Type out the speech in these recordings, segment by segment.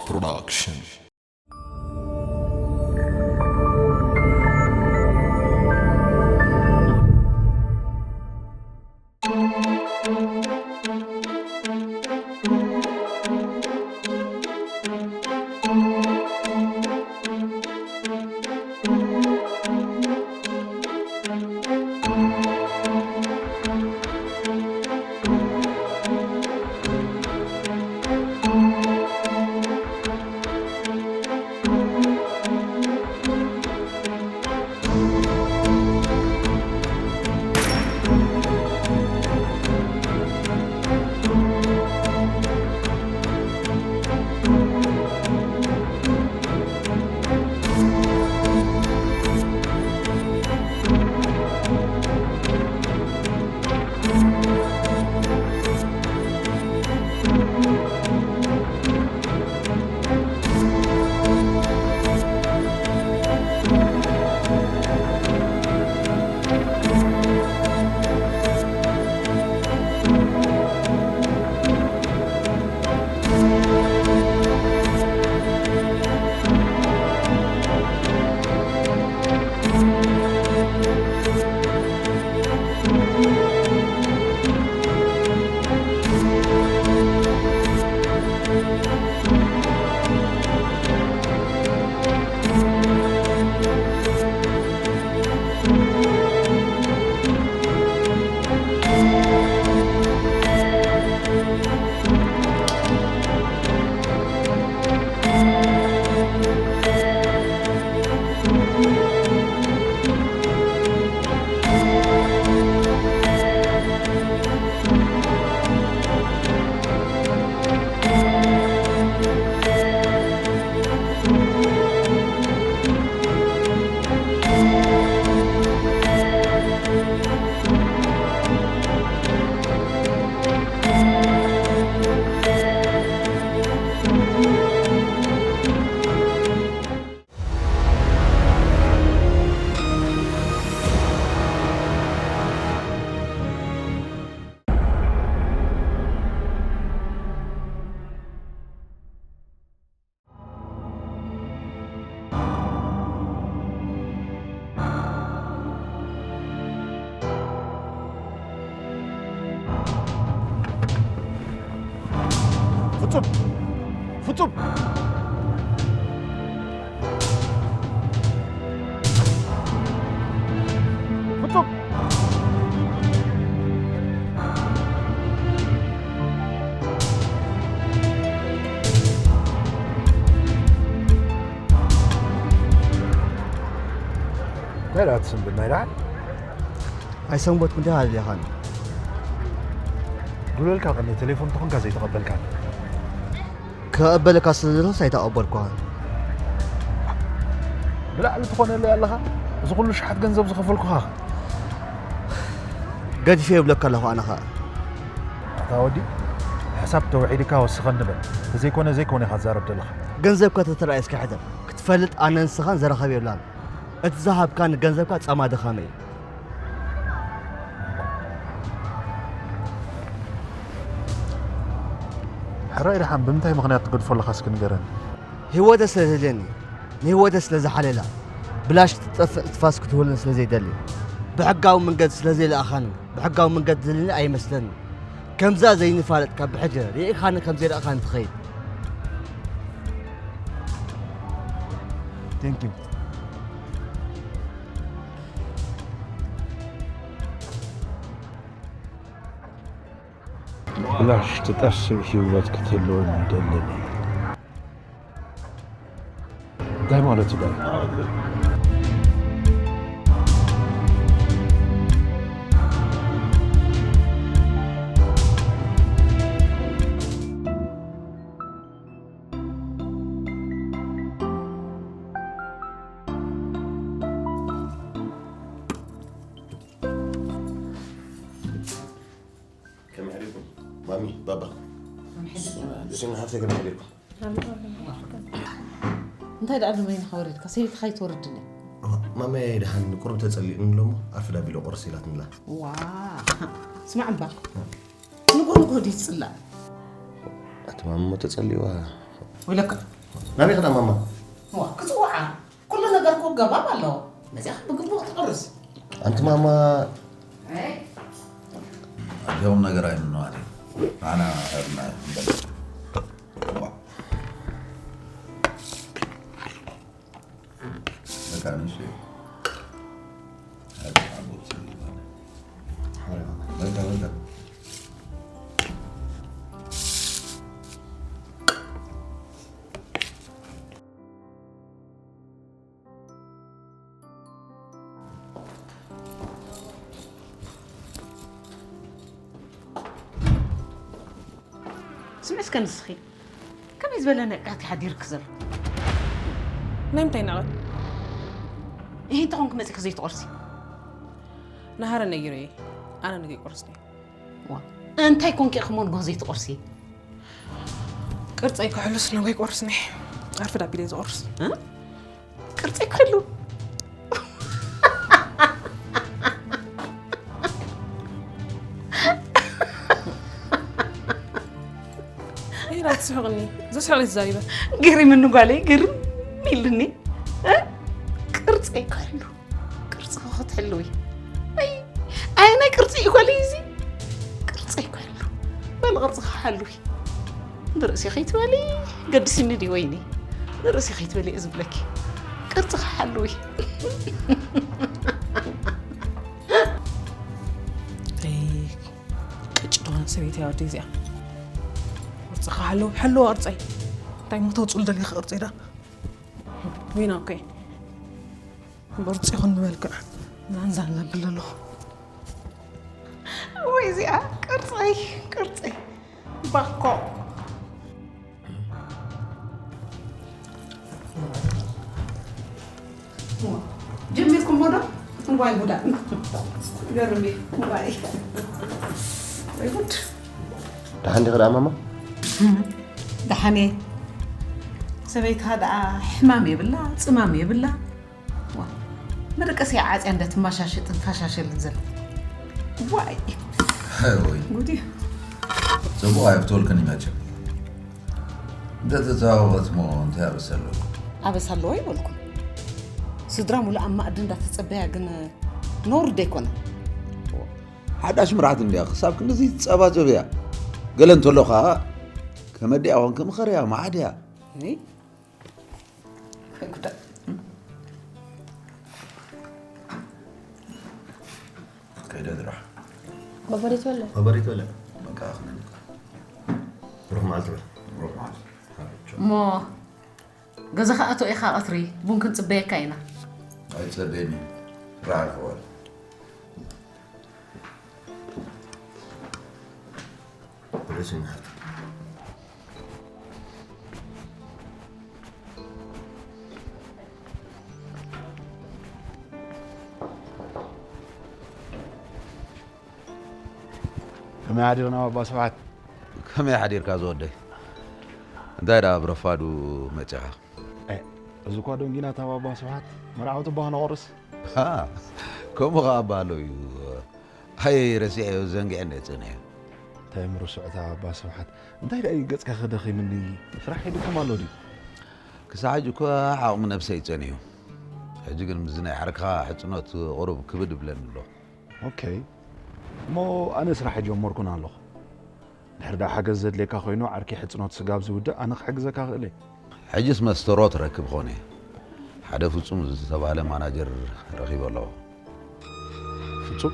Production. ፍጹም! ፍጹም! ፍጹም! እንታይ ደኣ ትስንብድ ናይ ደሓን? ኣይሰንበድኩን፣ እንታይ ኣለኻኒ? ድውለልካ ቀኒ ቴሌፎን ተኾንካ ዘይተቐበልካ። ክቐበለካ ስለ ዘለኹስ ኣይተቐበልኩኻን። ብላዕሊ ትኾነለይ ኣለኻ? እዚ ኩሉ ሸሓት ገንዘብ ዝኸፈልኩኻ። ገዲፈ ይብለካ ኣለኹ ኣነ ኸኣ። ኣታ ወዲ፣ ሕሳብ ተውዒድካ ወስኸኒ በል። ተዘይኮነ ዘይኮነ ኢኻ ትዛረብ ዘለኻ። ገንዘብካ ተተራእየ እስከ ሕደር። ክትፈልጥ ኣነ ንስኻን ዘራኸብ የብላን። እቲ ዝሃብካኒ ገንዘብካ ጻማ ድኻመይ እዩ። ሕራይ ደሓን ብምንታይ ምኽንያት ትገድፎ ኣለኻ እስኪ ንገረኒ። ህይወተ ስለ ዘድልየኒ፣ ንህይወተ ስለ ዝሓለላ፣ ብላሽ ክትጠፍእ ትፋስ ክትህልኒ ስለ ዘይደሊ፣ ብሕጋዊ መንገዲ ስለ ዘይለኣኻኒ፣ ብሕጋዊ መንገዲ ዝልኒ ኣይመስለኒ። ከምዛ ዘይንፋለጥ ካብ ብሕጂ ርኢኻኒ ከም ዘይረኣኻኒ ትኸይድ። Thank you። ብላሽ ትጠፍእ ህይወት ክትህልወኒ ይደልን እየ። እንታይ ማለት እዩ? ከመይ ሓዲርኩም? ማሚ፣ ባባ። ከመይ ሓዲርኩም? ደሴና ሃብተይ ከመይ ሓዲርኩም? እንታይ ደኣ ብመይንኻ ወሪድካ? ሰበይትኻ ኣይትወርድን እያ። ማመይ ደሓን ቁሩብ ተጸሊኡኒ ኣሎ እሞ ኣርፍድ ኣቢሉ ቁርስ ኢላትኒ ኣላ። ዋ፣ ስማዕ እምባ። ንጎ ንጎ ድዩ ትጽላእ? ኣቲ ማሚ እሞ ተጸሊዋ። ወይለካ፣ ናበይ ክዳ ማማ? ዋ ክፅውዓ ኩሉ ነገር እኮ ገባብ ኣለዎ። መፅኻ ብግቡእ ክትቕርስ። ኣንቲ ማማ ኣጆም ነገር ኣይምንዋት እዩ። ኣና ሀብና በል። ዋ። በቃ ንሽ በቃ በቃ ስምዒ እስከ ንስኺ ከመይ ዝበለ ንዕቀት ሓዲርክ ዘሎ? ናይ ምንታይ ንዕቀት? ይሄ እንተኾንክ መፂእክ ዘይትቆርሲ? ናሃረ ነጊረ እየ ኣነ ንገይ ቆርስኒ። እንታይ ኮንክ ኢኽሞ ንጎ ዘይትቆርሲ? ቅርፀይ ክሕሉስ ንገይ ቆርስኒ። ኣርፍድ ኣቢለ ዝቆርስ። ቅርፂ ክሕሉ ኢላ ትስሕቕኒ። ዘስሕቕ እዩ ተዛሪበ። ገሪምኒ ጓለይ ግርም ኢልኒ። ቅርፀይ ክሕሉ ቅርፅኺ ክትሕልዊ። ኣይ ኣይ ናይ ቅርፂ እዩ ጓለይ እዚ። ቅርፀይ ክሕሉ በል ቅርፅኺ ሓልዊ። ንርእሲ ከይትበሊ ገድስኒ ድዩ ወይኒ? ንርእሲ ከይትበሊ እየ ዝብለኪ። ቅርፅኺ ሓልዊ። ተይ ቅጭ ዝኾነ ሰበይቲ እያ ወደይ እዚኣ። ቅርፅኻ ሓለዊ ሓለዋ ቅርፀይ። እንታይ ሞ ተውፅሉ ደሊኺ ቅርፀይ ዳ? ወይና እኮ እየ። ብርፂ ይኹን ብመልክዕ ዛንዛን ዘብል ኣለኹ። ወይ እዚኣ ቅርፀይ ቅርፀይ ባኮ። ጀሚርኩሞ ዶ? እዋይ ጉዳ። ገርሚ እዋይ። ወይ ጉድ። ደሓን ዲኺ ደኣ ማማ? ደሓን እየ። ሰበይትኻ ደኣ ሕማም የብላ፣ ጽማም የብላ። ዋ፣ መደቀሲ ዓጽያ እንደ ትማሻሽጥን ፋሻሸልን ዘላ። ዋይ፣ ወይ ጉድ እዩ። ጽቡቕ ኣይፍትወልክን ይመችም። እንተ ተተዋወቐት ሞ እንታይ ኣበሰሉ? ኣበሳ ኣለዎ ኣይበልኩም። ስድራ ሙሉ ኣብ ማእዲ እንዳተጸበያ ግን ነውሪ ዶ ኣይኮነን? ሓዳሽ ምርዓት እንድያ ክሳብ ክንድዚ ትጸባጸብ እያ። ገለ እንተሎ ኸኣ ከመዲያ ኾንኪ ምኸርያ መዓድያ። እይ፣ ጉዳ። ከይደ ድራ በበሪት ወለ በበሪት ወለ በቃ ክነን ብሩኽ መዓልቲ በል። ብሩኽ መዓልቲ። እሞ ገዛ ከኣቶ ኢኻ ቀትሪ ቡን ክንጽበየካ ኢና። ኣይጸበየኒ። ራዕፈዋል። ብለሽኝ ሓታ ከመይ ሓዲርና ባባ ስብሓት? ከመይ ሓዲርካ ዝወደይ? እንታይ ደኣ ኣብ ረፋዱ መጺኻ? እዚ እኳ ደንጊና እታ ባባ ስብሓት መርዓውቲ እባ ክነቑርስ። ሃ፣ ከምኡ ኸዓ እባ ኣሎ እዩ። ኣይ ረሲዐዮ ዘንጊዐ እንደ ጸኒሐ። እንታይ ምርሱዕ እታ ባባ ስብሓት? እንታይ ደኣ እዩ ገጽካ ከደኺምኒ? ስራሕ ሒድኩም ኣሎ ድዩ? ክሳዕ ሕጂ እኳ ዓቕሚ ነብሰይ ጸኒሑ። ሕጂ ግን ምስዚ ናይ ዓርክኻ ሕጽኖት ቁሩብ ክብድ እብለኒ ኣሎ። ኦኬ። እሞ ኣነ ስራሕ ኣይጀመርኩን ኣለኹ። ድሕሪ ደኣ ሓገዝ ዘድልየካ ኮይኑ ዓርኪ ሕጽኖት ስጋብ ዝውድእ ኣነ ክሕግዘካ ክእል እየ። ሕጅስ መስተሮ ትረክብ ኾነ። ሓደ ፍጹም ዝተባህለ ማናጀር ረኺበ ኣለኹ። ፍጹም?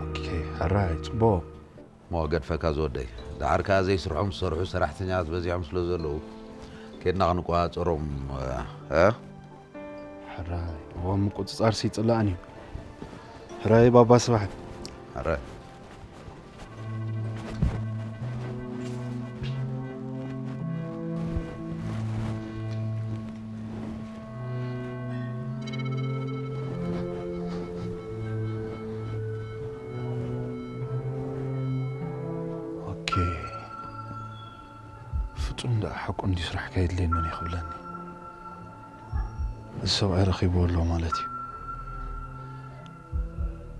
ኦኬ፣ ሕራይ፣ ጽቡቕ። እሞ ገድፈካ ዝወደይ። ደሓር ከኣ ዘይስርሖም ዝሰርሑ ሰራሕተኛታት በዚሖም ስለ ዘለዉ፣ ኬድና ክንቆጻጸሮም፣ እ? ሕራይ፣ እዋን ምቁጽጻር ሲጽላእን እዩ። ሕራይ ባባ ስብሓት። ሕራይ። ኦኬ። ፍጹም ደኣ ሓቁ እንዲ ስራሕ ከየድልየኒ መን ክብለኒ? እዚ ሰብኣይ ረኺብዎ ኣሎ ማለት እዩ።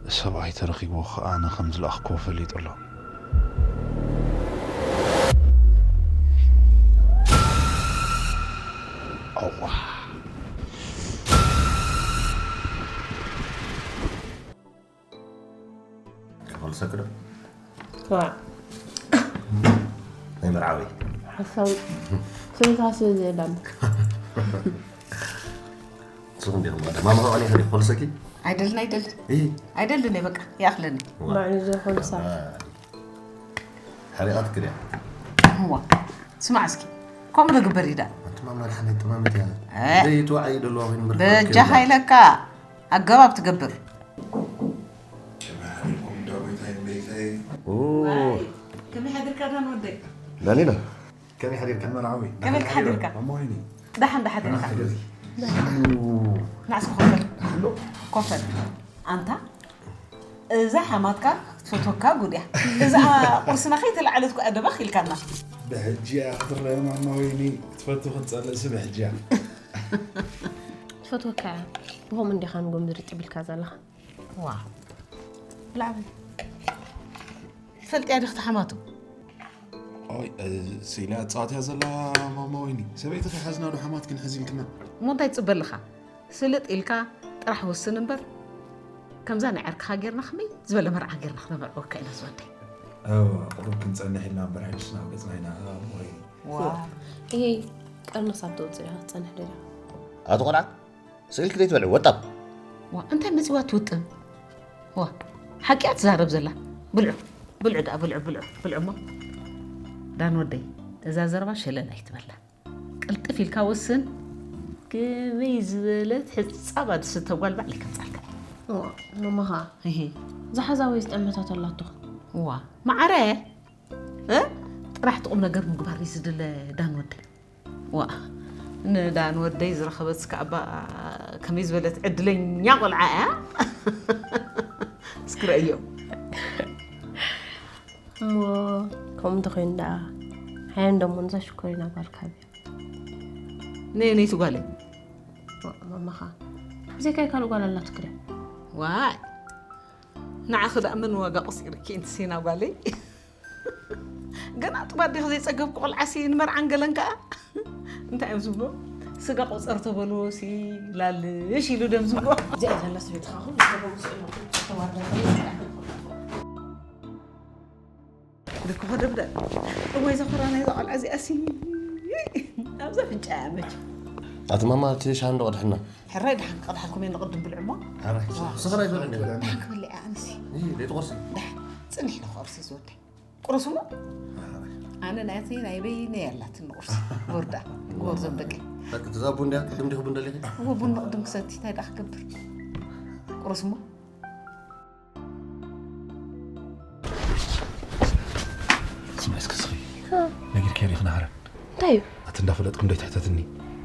እዚ ሰብኣይ ተረኺብዎ ኸኣ ኣነ ከም ዝለኣኽክዎ ፈሊጡ ኣሎ። ተክዶ ዋዕ ናይ መርዓዊ ሓሳብ ስልካ ስለ ዘየዳም ንስኹም ዲኹም ማማ ከዋኒ ከዲ ኮልሰኪ ኣይደልን ኣይደልን እይ ኣይደልን እየ በቃ ይኣኽለኒ። ባዕሉ ዝኾነ ሰብ ሓሪቓት ክድያ እዋ ስማዕ እስኪ ከምኡ ዶ ግበር ኢዳ ኣንቲ ማማ ድሓን ኣይጠማመት እያ እ። ዘይትዋዓይ ደለዋ ኮይኑ ምርካብ በጃኻ ኢለካ ኣገባብ ትገብር። ከመይ ሓዲርኩም እንዳ ጎይታይ እምበይታይ? ከመይ ሓዲርካ ዳን ወደይ? ዳኒላ ከመይ ሓዲርካ መርዓዊ? ከመይ ሓዲርካ? ማማ ወይኒ ደሓን ዳሓዲርካ ናዕስ ኮፈል ኮፈል ኣንታ እዛ ሓማትካ ክትፈትወካ ጉድ እያ። እዛ ቁርስና ከይተለዓለት እኮ ኣደባኽ ኢልካና። ብሕጂ እያ ክትረአ ማማ ወይኒ ክትፈቱ ክትጸልእሲ ብሕጂ እያ። ትፈትወካ እያ። ብኸምኡ እንዲኻ ንጎም ዝርጥ ቢልካ ዘለኻ። ዋ ብላዕሊ ትፈልጥያ ዲኽ ተሓማቱ ኦይ ሲላ ጻትያ ዘላ ማማ ወይኒ ሰበይቲ ከይሓዝና ዶ ሓማት ክንሕዝ ኢልክና? እሞ እንታይ ትፅበ ኣለኻ? ስልጥ ኢልካ ጥራሕ ወስን እምበር ከምዛ ናይ ዓርክኻ ጌርና ከመይ ዝበለ መርዓ ጌርና ክነመርዕወካ ኢና ዝወደይ። እወ ቁሩብ ክንጸንሕ ኢልና እምበር ሕጅስ ናብ ገጽና ኢና ኣቦይ። ዋ ይሄ ቀርኒ ክሳብ ተውፅእ ኢኻ ክትፀንሕ ደሊኻ። ኣቶ ቆልዓ ስእልክ ዘይትበልዕ ወጣብ ዋ እንታይ መፂዋ ትውጥን? ዋ ሓቂያ ትዛረብ ዘላ። ብልዑ ብልዑ ደኣ ብልዑ ብልዑ ብልዑ እሞ ዳን ወደይ እዛ ዘረባ ሸለል ኣይትበላ። ቅልጥፍ ኢልካ ወስን። ከመይ ዝበለት ሕፃብ ኣድስተ ጓል ባዕለይ ከምፃልካ። መማኻ እሂ ዝሓዛ ወይ ዝጠመታት ኣላትኹ። ዋ ማዓረ እ? ጥራሕ ጥቑም ነገር ምግባር እዩ ዝድለ ዳን ወደይ። ዋ ንዳን ወደይ ዝረኸበት ስካ ኣባ ከመይ ዝበለት ዕድለኛ ቆልዓ እያ። እስክረእዮ እሞ ከምኡ እንተኮይኑ ደኣ ሓያን ደሞ ነዛ ሽኮሪና ጓልካ ብያ ነየነይቲ ጓለይ ማማኻ ብዘይካይ ካልእ ጓል ኣላትክ ዶ ዋይ ንዓኺ ደኣ መን ዋጋ ቆሲርኪ እንቲ ሴና ጓለይ ገና ጥባዴኺ ዘይፀገብኩ ቆልዓሲ ንመርዓን ገለን ከዓ እንታይ እዮም ዝብሎ ስጋ ቆፀር ተበልዎ ሲ ላልሽ ኢሉ ደም ዝብሎ እዚኣ ዘላ ሰበይትኻ ኩሉ ተበምስኡ ተዋርዳ ልክኾ ደብደ እወይ ዘኹራ ናይ ዘቆልዓ እዚኣ ሲ ኣብዛ ፍንጫ እያ መች ኣቲ ማማ እቲ ሻሃ እንዶ ቅድሕና ሕራይ ድሓን ክቐድሓልኩም እየ ንቕድም ብልዑ እሞ ስኽራይ ዝበለ ድሓን ክበልዕ እያ ኣነሲ ለይትቆርሲ ድሓን ፅንሕ ኢለ ክቐርሲ ዝወደይ ቁረሱ እሞ ኣነ ናይቲ ናይ በይነይ ኣላትኒ ቁርሲ ወርዳ ክወርዞም ደቂ ትዛቡ እንድያ ቅድም ዲኹ ብንደሊኺ እዎ ቡን ንቕድም ክሰቲ እንታይ ደኣ ክገብር ቁረሱ እሞ ስምዒ እስኪ ስኺ ነጊርክዮ ዲኺ ናሃረን እንታይ እዩ ኣቲ እንዳፈለጥኩ እንዶ ይትሕተትኒ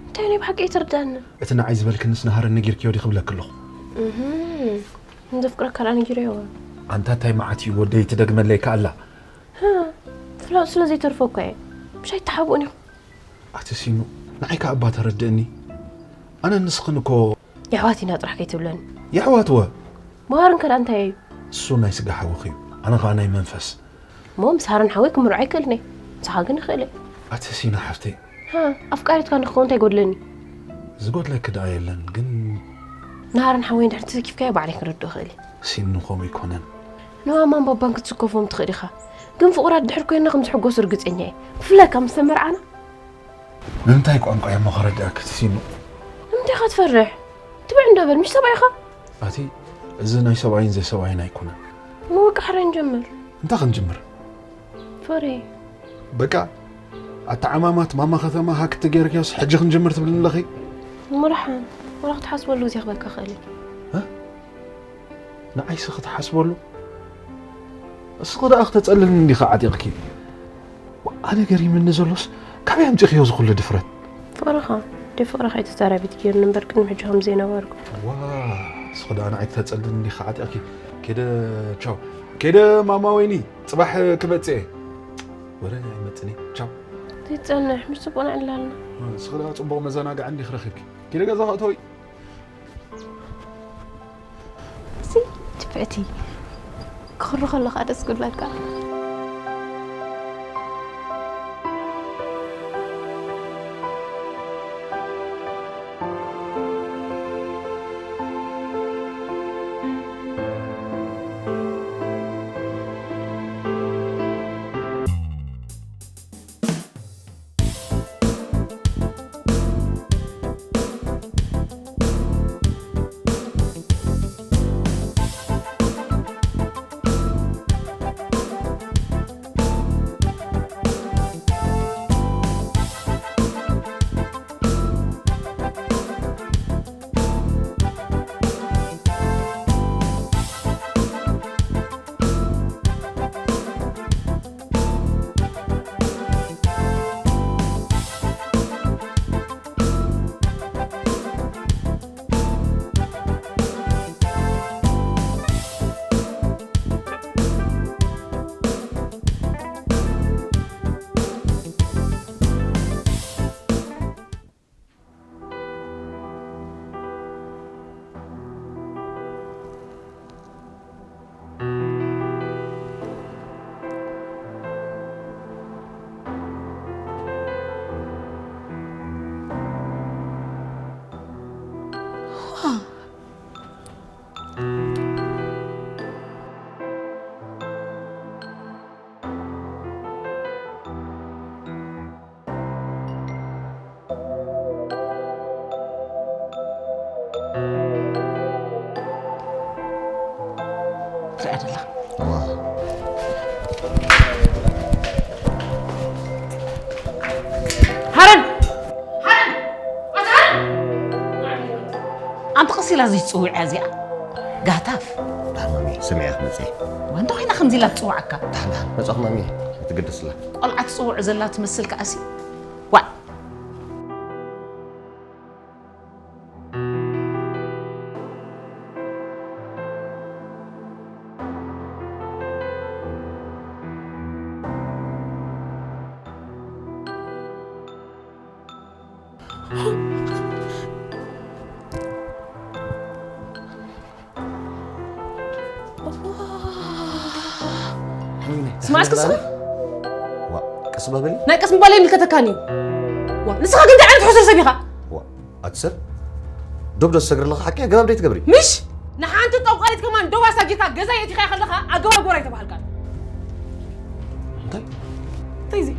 እንታይ ናይ ብሓቂ ኣይተረዳእኒ እቲ ንዓይ ዝበልክንስ ናሃረን ነጊርክዮ ዲኺ ክብለኪ ኣለኹ ንዘፍቅረካ ደኣ ነጊረዮ ኣንታ እንታይ መዓት እዩ ወደይ ትደግመለይ ከኣላ ፍላጥ ስለ ዘይተርፎ እኳ እየ ምሽ ኣይተሓብኡን ኢኹም ኣቲ ሲኑ ንዓይ ከኣ እባ ተረድእኒ ኣነ ንስኽን እኮ የሕዋት ኢና ጥራሕ ከይትብለኒ የሕዋትወ መሃርን ከዳ እንታይ እዩ እሱ ናይ ስጋ ሓውኺ እዩ ኣነ ኸዓ ናይ መንፈስ እሞ ምስ ሃረን ሓወይ ክምርዖ ኣይክእልን እየ ንስኻ ግን ይኽእል እየ ኣቲ ሲና ሓፍተይ ሃ ኣፍቃሪትካ ንክኸውን እንታይ ይጎድለኒ ዝጎድለኪ ደኣ የለን ግን ንሃረን ሓወይ እንድሕር ተሰኪፍካዮ ባዕለይ ክረድኦ እኽእል እየ ሲኑ ከምኡ ኣይኮነን ንማማን ባባን ክትስከፎም ትኽእል ኢኻ ግን ፍቑራት ድሕር ኮይንና ከም ዝሕጎሱ ርግፀኛ እየ ብፍላይ ካብ ምስ ተመርዓና ብምንታይ ቋንቋ እየ እሞ ከረድኣኪ እቲ ሲኑ ንምንታይ ኢኻ ትፈርሕ ትብዕ እንዶ በል ምሽ ሰብኣይ ኢኻ ኣቲ እዚ ናይ ሰብኣይን ዘይሰብኣይን ኣይኮነን ንወቂ ሕራይ ንጀምር እንታይ ክንጅምር ፈሪ በቃ ኣተዓማማት ማማ ከተማ ሃክቲ ገይርክዮስ ሕጂ ክንጅምር ትብልኒ ኣለኺ ምርሓን ወላ ክትሓስበሉ ግዜ ክበካ ክእል እዩ ንዓይሲ ክትሓስበሉ እስኺ ደኣ ክተጸልልኒ እንዲኻ ዓጢቕኪ ኣነ ገሪምኒ ዘሎስ ካበይ ኣምጺኽዮ ዝኹሉ ድፍረት ፍቕርኻ ደይ ፍቕርኻ ኣይተዛራቢት ገይርኒ እምበር ቅድሚ ሕጂ ከም ዘይነበርኩ ዋ እስኺ ደኣ ንዓይ ክተጸልልኒ እንዲኻ ዓጢቕኪ ኬደ ቻው ኬደ ማማ ወይኒ ጽባሕ ክመጽእ እየ ወረ ኣይመጽኒ ቻው ዘይትጸንሕ ምስ ጽቡቕ ንዕላልና እስኺ ደኣ ጽቡቕ መዘናግዒ እንዲኽ ረኺብኪ ኪደ ገዛ ክእተው እዩ ትፍዕቲ ክኽሪ ከለኻ ደስ ክብለካ ሃረን! ሃረን! ኣታ ሃረን! ኣንቲ ቀስ ኢላ ዝጽውዕያ እዚኣ። ጋታፍ። ዳሕማሚ፣ ሰሚዐ ክመጽእ። ወንተ ኮይና ከምዚ ኢላ ትጽውዓካ? ዳሕን፣ ዳሕን፣ መጻኹ ማሚ፣ ትግደስላ። ቆልዓ ትጽውዕ ዘላ ትመስል ከኣሲ። ዋዕ! ስማዕ እስኪ ስኻ። ዋ፣ ቀስ በል። ናይ ቀስ ምባል ኣይምልከተካን እዩ። ዋ፣ ንስኻ ግን እንታይ ዓይነት ሕሱር ሰብ ኢኻ? ዋ፣ ኣቲ ሰብ ዶብ ዶ ትሰግሪ ኣለኻ? ሓቂ ኣገባብ ዶ ትገብሪ? ምሽ ንሓንቲ ጠንቋሊት ከማን ዶብ ኣሳጊርካ ገዛ የእቲኻያ ከለኻ ኣገባብ ጎራ ኣይተባህልካን። እንታይ? እንታይ እዚ?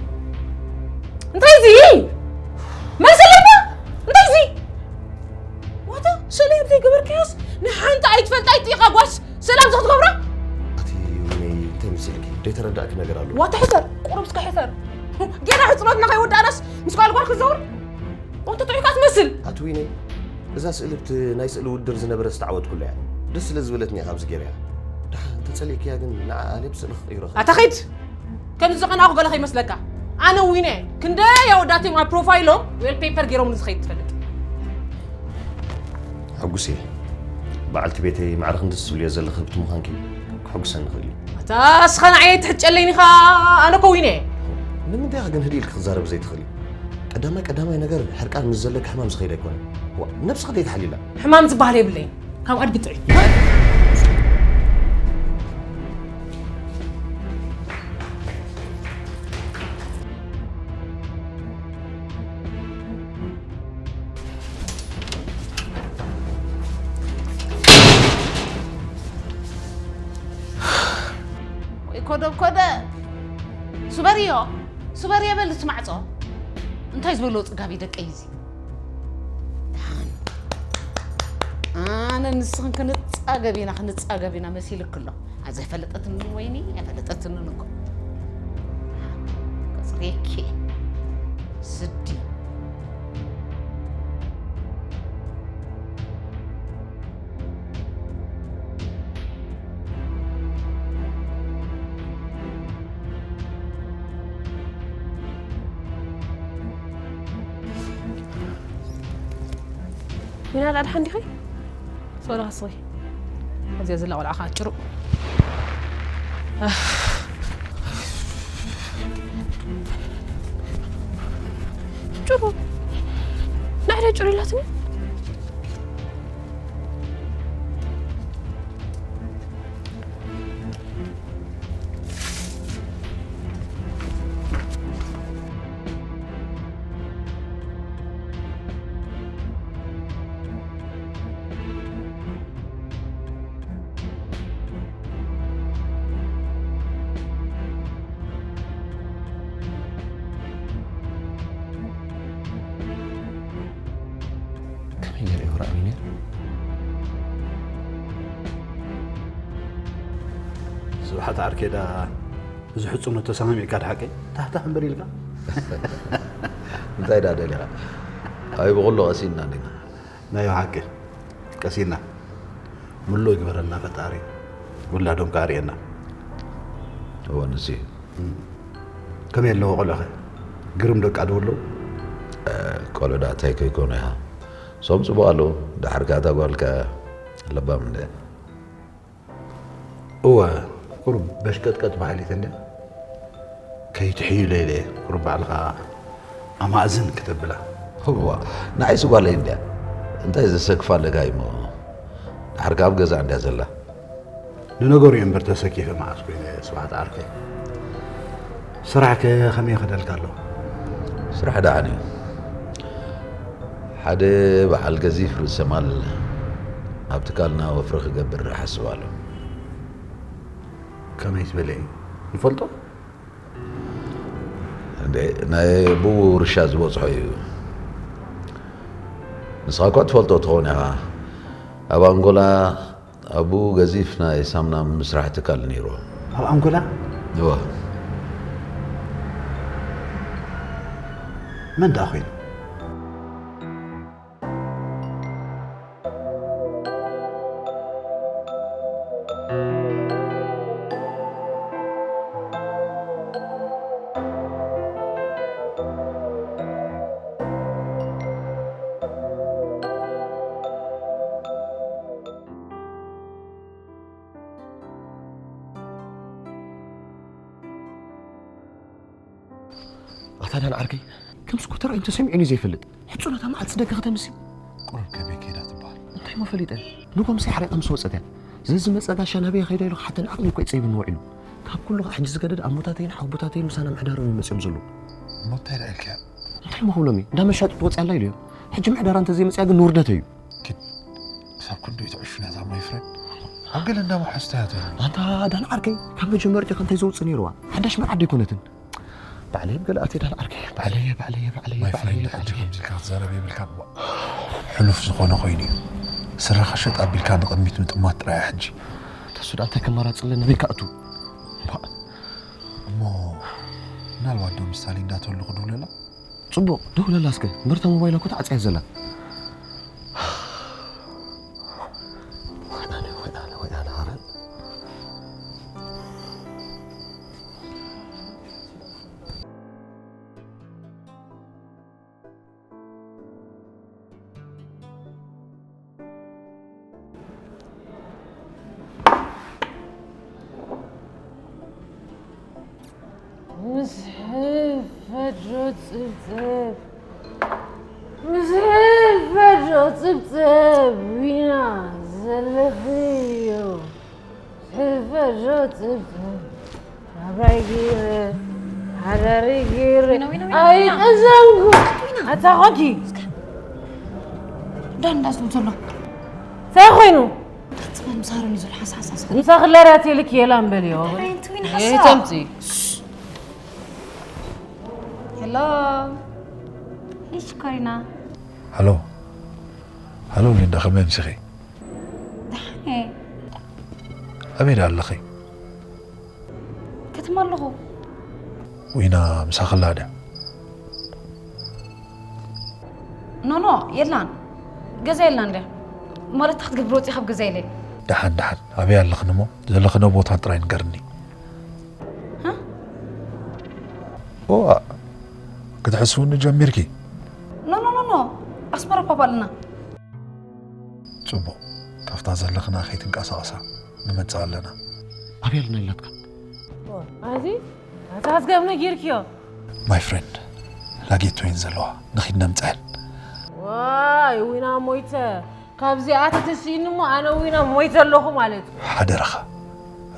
እንታይ እዚ? መልሰለና? እንታይ እዚ? ዋታ፣ ስእሊ ኣብ ዘይገበርካዮስ ንሓንቲ ኣይትፈልጣ ኣይትጥይቓ ጓስ ስእሊ ኣብዚ ክትገብራ? ኣቲ ዊነይ፣ እንታይ መሲልኪ? ዘይተረዳእኪ ነገር ኣሎ። ዋታ ሕሰር፣ ቁሩብ እስከ ሕሰር። ጌና ሕጽኖትና ከይወዳእናስ ምስ ጓል ጓል ክትዘውር? ዋታ ጥዑይካ ትመስል። ኣቲ ዊነይ፣ እዛ ስእሊ ብቲ ናይ ስእሊ ውድድር ዝነበረ ዝተዓወትኩላ እያ። ደስ ስለ ዝበለትኒ እየ ካብዚ ገይረያ። ደሓን እንተጸሊእክያ ግን ንዓ ኣነ ብስእሊ ክቕይሮ እኽእል። ኣታ ኺድ! ከምዚ ዝቐናኹ ገለ ከይመስለካ። ኣነ ዊነ እየ። ክንደይ ኣወዳት እዮም ኣብ ፕሮፋይሎም ዌል ፔፐር ገይሮም ንዝኸይድ ትፈልጥ። ሕጉስ እየ። በዓልቲ ቤተይ ማዕረ ክንድዚ ትብልዮ ዘለኺ ክብቲ ምዃንኪ ክሕጉሰኒ ይኽእል እዩ። ኣታ እስኻ ንዓይ ኣይትሕጨለይን ኢኻ፣ ኣነ እኮ ዊነ እየ። ንምንታይ ኢኻ ግን ህድእ ኢልኪ ክትዛረቢ ዘይትኽእሊ? ቀዳማይ ቀዳማይ ነገር ሕርቃን ምስ ዘለኪ ሕማም ዝኸይድ ኣይኮነን። ዋ፣ ነብስኺ ዘይትሓልይላ። ሕማም ዝበሃል የብለይን። ካብ ኣድጊ ጥዑይ። ወይ ኮደብ ኮደ። ስበርዮ፣ ስበርዮ በል እቲ ማዕጾ። እንታይ ዝበሎ ጽጋብ እዩ ደቀይ እዚ? ደሓን። ኣነ ንስኽን ክንጻገብ ኢና፣ ክንጻገብ ኢና መሲልክ ኣሎ። ኣዘ ፈለጠትኒ ወይኒ፣ ኣይፈለጠትንን እኮ። ደሓን። ከጽርየኪ። ስዲ። ዊና፣ ዳኣ ደሓን ዲኺ? ሶላ፣ ስኺ። ኣብዚኣ ዘላ ቆልዓ ከዓ ጭሩቕ። ጭሩቕ። ንዓይ ጭሩቕ ኢላትኒ። ከመይ ገለ ይወራእኒ ነይሩ? ስብሓት ዓርከይ፣ ዳ ብዙሕ ሕጽኖት ተሰማሚዕካ ድሓቂ ታሕታሕ እምበር ኢልካ? እንታይ ዳ ደሊኻ? ኣይ ብኹሉ ቀሲንና እንዲና። ናይ ሓቂ ቀሲና። ምሉእ ይግበረልና ፈጣሪ። ውላዶም ከኣ ርእየና። እወ፣ ንሱ እዩ። እም። ከመይ ኣለዎ ቆልዑኸ? ግርም ደቂ ዶ ኣለዉ? እ፣ ቆልዑ ደኣ እንታይ ከይኮኑ ኢኻ? ሶም ጽቡቕ ኣለዉ። ደሓር ከኣ እታ ጓልካ ለባም እንድያ። እወ፣ ቁሩብ በሽቀጥቀጥ በሃሊት እንድያ። ከይትሕይሎ ኢለ እየ፣ ቁሩብ ባዕልኻ ኣማእዝን ክተብላ። እዋ፣ ንዓይስ ጓለይ እንድያ። እንታይ ዘሰክፋ ኣለካ እሞ? ደሓር ከኣ ኣብ ገዛ እንድያ ዘላ። ንነገሩ እየ እምበር ተሰኪፈ መዓስ ኮይነ፣ ስብሓት ዓርከይ። ስራሕ ከ ከመይ ይኸደልካ ኣሎ? ስራሕ ደሓን እዩ። ሓደ በዓል ገዚፍ ርእሰ ማል ኣብ ትካልና ወፍሪ ክገብር ይሓስብ ኣሎ። ከመይ ዝበለ እዩ? ንፈልጦ? እንዴ፣ ናይ ኣቦኡ ውርሻ ዝበጽሖ እዩ። ንስኻ እኳ ትፈልጦ ትኸውን ኢኻ። ኣብ ኣንጎላ ኣቦኡ ገዚፍ ናይ ሳሙና ምስራሕ ትካል ነይርዎ። ኣብ ኣንጎላ? እወ። መን ደኣ ኮይኑ? ኣታ ዳን ዓርከይ፣ ከምዚ ኮተራ እንተሰሚዑኒ ዘይፈልጥ ሕጹናታ መዓልቲ ደገ ከተምሲ። ቁሩብ ከመይ ከይዳ ትበሃል? እንታይ ሞ ፈሊጠ? ንጎ ምሳይ ሓሪቓ ምስ ወጸት እያ። ዘዝመጸ ጋሻ ናበይ ከይደ ኢሉ ክሓተን ዓቕሊ እኮ ይጸይብኒ ውዒሉ። ካብ ኩሉ ከዓ ሕጂ ዝገደድ ኣሞታተይን ሓውቦታተይን ምሳና ምሕዳሮም እዮም መጺኦም ዘለዉ። እሞ እንታይ ደኣ ኢልካዮ? እንታይ ሞ ክብሎም እዩ? እንዳ መሻጢ ትወጽእ ኣላ ኢሉ እዮም። ሕጂ ምሕዳራ እንተዘይመጽያ ግን ንውርደተይ እዩ። ኪድ፣ ክሳብ ክንደይ ትዕሹ ነዛ ማይ ፍሬንድ? ኣብ ገለ እንዳ መሓዙታ እያ ትህሉ። ኣንታ ዳን ዓርከይ፣ ካብ መጀመርቲኡ ከ እንታይ ዘውጽእ ነይርዋ? ሓዳሽ መርዓት ደይኮነትን? ባዕለይ ገለ ኣትየ ዳን ዓርከይ፣ ባዕለየ፣ ባዕለየ፣ ባዕለየ፣ ማይ ባዕለየ፣ ፍሬንድ፣ ሕጂ ባዕለየ። ከምዚ ኢልካ ክትዛረብ የብልካን። ዋ፣ ሕሉፍ ዝኾነ ኮይኑ እዩ። ስረኻ ሸጥ ኣቢልካ ንቕድሚት ምጥማት ጥራይ ሕጂ። ተሱ ደኣ እንታይ ከማራጺ ኣለኒ? ኣበይ ክኣቱ? እባ። እሞ ምናልባት ዶ ምስ ሳሊ እንዳተሉ ክድውለላ? ጽቡቕ፣ ደውለላ እስከ። እምበር እታ ሞባይላ እኮ ተዓጽያ ዘላ። ወይ ኣነ፣ ወይ ኣነ፣ ወይ ኣነ፣ ሃረን። ምስ ሕፈጆ ጽብጽብ፣ ምስ ሕፈጆ ጽብጽብ፣ ዊና ዘለኽዮ። ሕፈጆ ጽብጽብ፣ ኣብራይ ገይረ፣ ሓዳሪ ገይረ፣ ዊና፣ ዊና፣ ዊና፣ ዊና። ኣይቀዘንኩ። ዊና። ኣታ ኾንኪ። እስከ። ዳን እንዳዝም ዘሎ። እንታይ ኮይኑ? ጽባን ምሳሮን እዩ ዘሎ ሓሳስ፣ ሓሳስ። ምሳ ክለራት የልክ የላም በልዮ። እንታይ ትዊና ሓሳብ? ተምጺ። ሄሎ። ሂሽ ኮሪና። ሃሎ። ሃሎ ሊንዳ፣ ከመይ ኣምሲኺ? ደሓን እየ። ኣበይ ደኣ ኣለኺ? ከተማ ኣለኹ። ዊና ምሳኺ ኣላ ድያ? ኖ፣ ኖ፣ የላን። ገዛ የላን ድያ? ማለት፣ እንታይ ክትገብር ወፂእ ካብ ገዛ ኢለ? ደሓን፣ ደሓን። ኣበይ ኣለኽን እሞ? ዘለኽንኦ ቦታ ጥራይ ንገርኒ። ሃ? ኦ፣ ኣ-፣ ክትሕስውኒ ጀሚርኪ? ኖ፣ ኖ፣ ኖ፣ ኖ። ኣስመራ እኳ ኣለና። ጽቡቕ። ካብታ ዘለኽና ከይትንቀሳቐሳ ንመጽእ ኣለና። ኣበይ ኣለና ኢላትካ? ኣዚ ኣታ ኣዝጋብ ነጊርክዮ። My friend፣ ላጌት ወይን ዘለዋ፣ ንኺድ ነምጽአን። ዋይ፣ ዊና ሞይተ። ካብዚኣ ተተሲእኒ እሞ ኣነ ዊና ሞይተ ኣለኹ ማለት እዩ። ሓደራኻ፣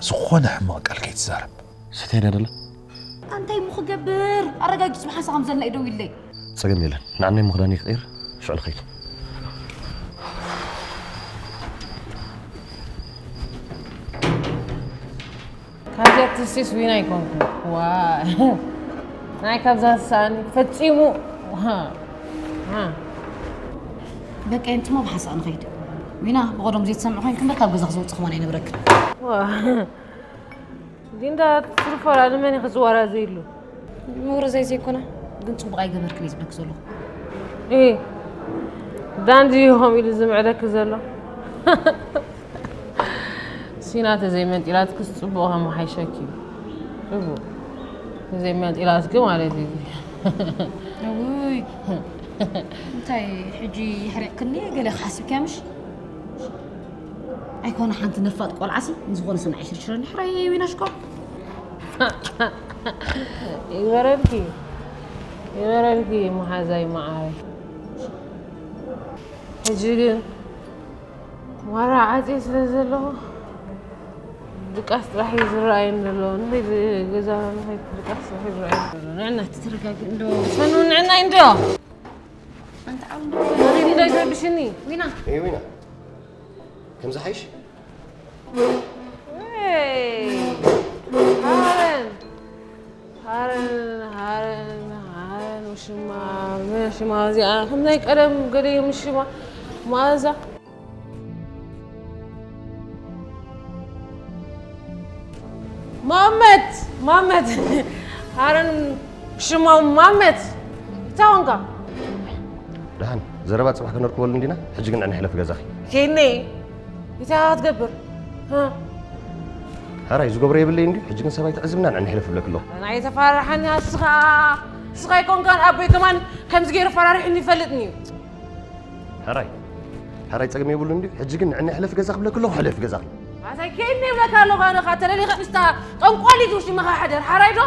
ዝኾነ ሕማቕ ቃል ከይትዛረብ። ሰትያ ድያ ደላ? ኣንታይ እሞ ክገብር? ኣረጋጊጽ ብሓንሳእ ከም ዘለና እዩ ደው ኢለይ። ጸገም የለን። ንዓናይ ምኽዳን ይቕይር፣ ሽዑ ልኸይድ። ካብዚኣ ትስቲስ ዊና ኣይኮንኩ። ዋ። ናይ ካብዛ ሳኒ ፈጺሙ። ሃ። ሃ። በቃ፣ የምጽሞ ብሓንሳእ ንኸይድ። ዊና፣ ብቐደም ዘይትሰምዕ ኮይንክ እምበር ካብ ገዛ ክዘውጽእ ከማን ኣይነብረክን። ዋ። ሊንዳ ትርፎ ኣላ ንመን እዩ ክዝወራ ዘይሉ? ምውርዘይ ዘይኮነ፣ ግን ጽቡቕ ኣይገበርክን እየ ዝብለኪ ዘለኹ። እ፣ ዳን ድዩ ከምኡ ኢሉ ዝምዕደኪ ዘሎ? ሲና ተዘይመንጢላትክስ ጽቡቕ ከመሓይሸኪ እዩ። ጽቡቕ። ተዘይመንጢላትኪ ማለት እዩ። እውይ፣ እንታይ ሕጂ የሕሪቕክኒ ገለ ሓሲብክያ ምሽ? ኣይኮነ ሓንቲ ነፋጥ ቆልዓሲ ንዝኾነ ሰብ ንዓይ ሽርሽረኒ። ሕራይ ዊና ሽኮር። ይበረልኪ፣ ይበረልኪ መሓዛይ መዓረይ። ሕጂ ግን ማራ ዓጽየ ስለ ዘለኹ ድቃስ ጥራሕ እዩ ዝረኣየኒ ዘሎ። ንኸይድ ገዛና ንኸይድ ድቃስ ጥራሕ እዩ ዝረኣየኒ ዘሎ። ንዕና ተረጋጊ እንዶ። ሰኑ ንዕና እንዶ። ኣንቲ ዓው እንዶ። ንኸይድ እንዶ ይትረብሽኒ። ዊና። ኤ ዊና። ከምዚ ሓይሽ? ኤይ፣ ሃረን። ሃረን፣ ሃረን፣ ሃረን፣ ውሽማ፣ ውሽማ እዚኣ ከም ናይ ቀደም ገለ እዩ ምሽማ። መኣዛ። ማመት፣ ማመት። ሃረን፣ ውሽማ ማመት። እንታይ ኾንካ? ደሓን ዘረባ ጽባሕ ከነርክበሉ እንዲና፣ ሕጂ ግን ንዕነ ሕለፍ ገዛኺ። ኬኔ እንታይ ክትገብር? እ? ሕራይ ዝገብሮ የብለይ እንዲ፣ ሕጂ ግን ሰባይ ትዕዝብና ንዕነ ሕለፍ እብለኪ ኣለኹ። ናይ ተፈራርሓኒ ኣስኻ፣ እስኻ ኣይኮንካን ኣቦይ ከማን ከምዚ ገይሩ ፈራሪሑኒ ይፈልጥኒ እዩ። ሕራይ፣ ሕራይ ጸገም የብሉ እንዲ፣ ሕጂ ግን ንዕነ ሕለፍ ገዛ ክብለኪ ኣለኹ፣ ሕለፍ ገዛ። ኣታይ ኬኔ ይብለካ ኣለኹ ኣነ ኻ ተለሊኻ ምስታ ጠንቋሊት ውሽጢ መኻ ሕደር፣ ሓራይ ዶ?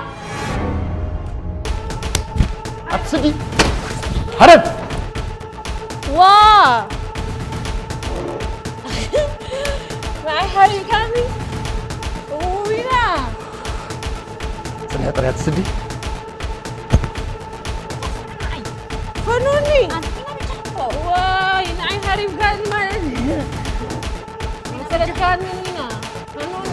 ኣትስዲ። ሓረድ። ዋ! ንዓይ ሓሪብካኒ። ዊና። ጽንሒ ጥርያ ኣትስዲ። ፈኑኒ። ዋይ፣ ንዓይ ሓሪብካኒ ማለት እዩ። ፈለጥካኒ ዊና። ፈኑኒ።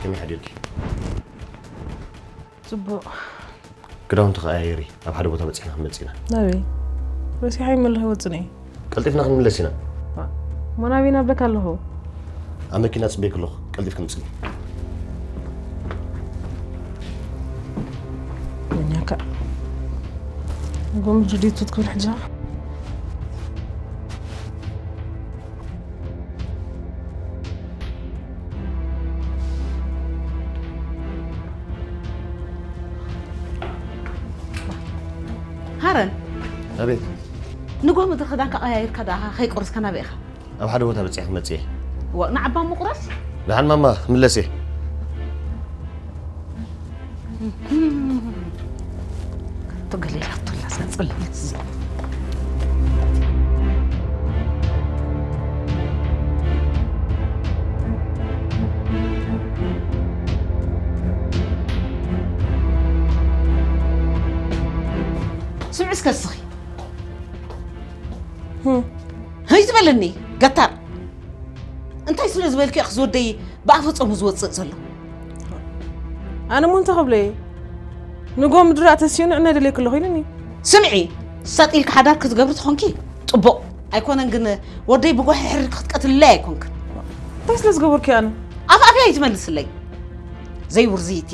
ከመይ ሓዲርኪ? ጽቡቕ። ክዳውንቲ ቀያይሪ፣ ኣብ ሓደ ቦታ በጺሕና ክንመጽእ ኢና። ናበይ? ረሲሓ ይመለኽ ይወጽእ እየ። ቀልጢፍና ክንምለስ ኢና። እሞ ናበይ ኢና ብለካ ኣለኹ? ኣብ መኪና ጽበይኪ ኣለኹ፣ ቀልጢፍኪ ምጽኢ። መኛካ። ጎም ጁዲቱ ትክብል ሕጂ። ሃረን። ኣቤት። ንጎ ምድሪ ክዳንካ ቀያይርካ ደኣ ከይቆረስካ ናበይ ኢኻ? ኣብ ሓደ ቦታ በጺሐ ክመጽእ እየ። ዋ፣ ንዓባ ምቑረስ? ደሓን ማማ፣ ክምለስ እየ። እቶ ገለ ኢላቶላ እዛ ጽልምት እዚኣ። ስምዒ እስከ እስኺ። ህም። ህይ ዝበለኒ ገታር። እንታይ ስለ ዝበልኪ ኢኺ ዝወደይ ብኣፈ ጾሙ ዝወጽእ ዘሎ? ኣነ እሞ እንታይ ክብሎ እየ? ንጎ ምድሪ ኣተስዩኒ ዕነ ደልየኪ ኣለኹ ኢሉኒ። ስምዒ፣ ሰጥ ኢልኪ ሓዳር ክትገብሪ ተኾንኪ ጽቡቕ። ኣይኮነን ግን ወደይ ብጓሂ ሕርር ክትቀትልለይ ኣይኮንክን። እንታይ ስለ ዝገበርኩ ኣነ? ኣፍ ኣፍያ ኣይትመልስለይ። ዘይውርዝይቲ።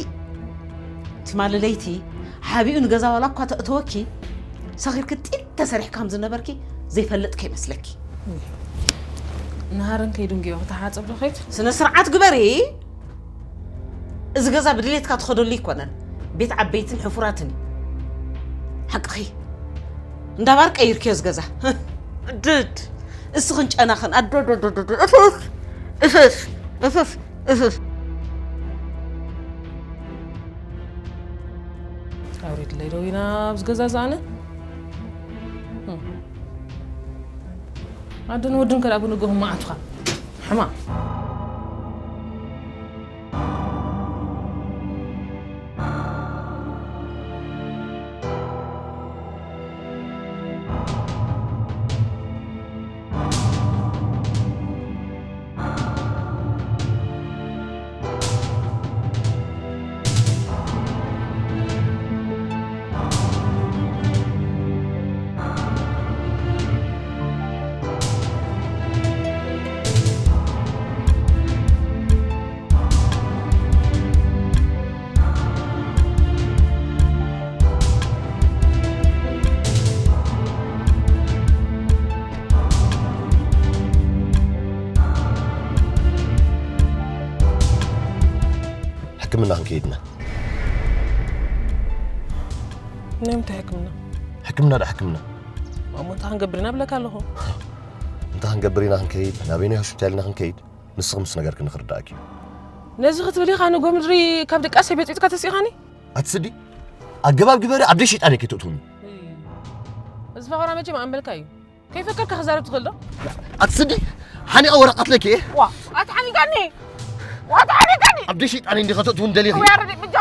ትማሊ ለይቲ ሓቢኡ ንገዛ ዋላ እኳ ተእተወኪ፣ ሰኺርኪ ጢል ተሰሪሕኪ ከም ዝነበርኪ ዘይፈልጥ ከይመስለኪ። ንሃረን ከይድንግዮ ክተሓጽብ ዶ ከይድ? ስነ ስርዓት ግበሪ። እዚ ገዛ ብድሌትካ ትኸደሉ ኣይኮነን። ቤት ዓበይትን ሕፉራትን እዩ። ሓቅኺ። እንዳባር ቀይርክዮ እዚ ገዛ። ድድ። እስኽን ጨናኽን ኣዶዶዶዶዶ። እፍፍ። እፍፍ። እፍፍ። እፍፍ። ኣውሪድለይ ዶ ኢና ኣብዚ ገዛ ዝኣነ? ህም። ኣደን ወድን ከልኣ ብንግሆ መዓቱኻ። ሕማም። ሕክምና ክንከይድ ኢና። ናይ ምንታይ ሕክምና? ሕክምና ዶ ሕክምና? እሞ እንታይ ክንገብር ኢና ብለካ ኣለኹ። እንታይ ክንገብር ኢና ክንከይድ? ናበየናይ ሆስፒታል ኢና ክንከይድ? ንስኺ ምስ ነገርክኒ ክርድኣኪ እዩ። ነዚ ክትብል ኢኻ ንጎ ምድሪ ካብ ድቃሰይ በጺጽካ ተሲእኻኒ? ኣቲ ስዲ፣ ኣገባብ ግበሪ፣ ኣብ ደይ ሸይጣን እየ ከይትእትውኒ። እዚ ፈኸራ መቸም ኣንበልካ እዩ። ከይፈከርካ ክዛረብ ትኽእል ዶ? ኣቲ ስዲ፣ ሓኒቐ ወረቐት ለኪ እየ። ዋ ኣትሓኒቀኒ ዋ ኣትሓኒቀኒ ኣብ ደይ ሸይጣን እንዲ ከተእትውን ደሊኺ። ወያረዲ ብጃ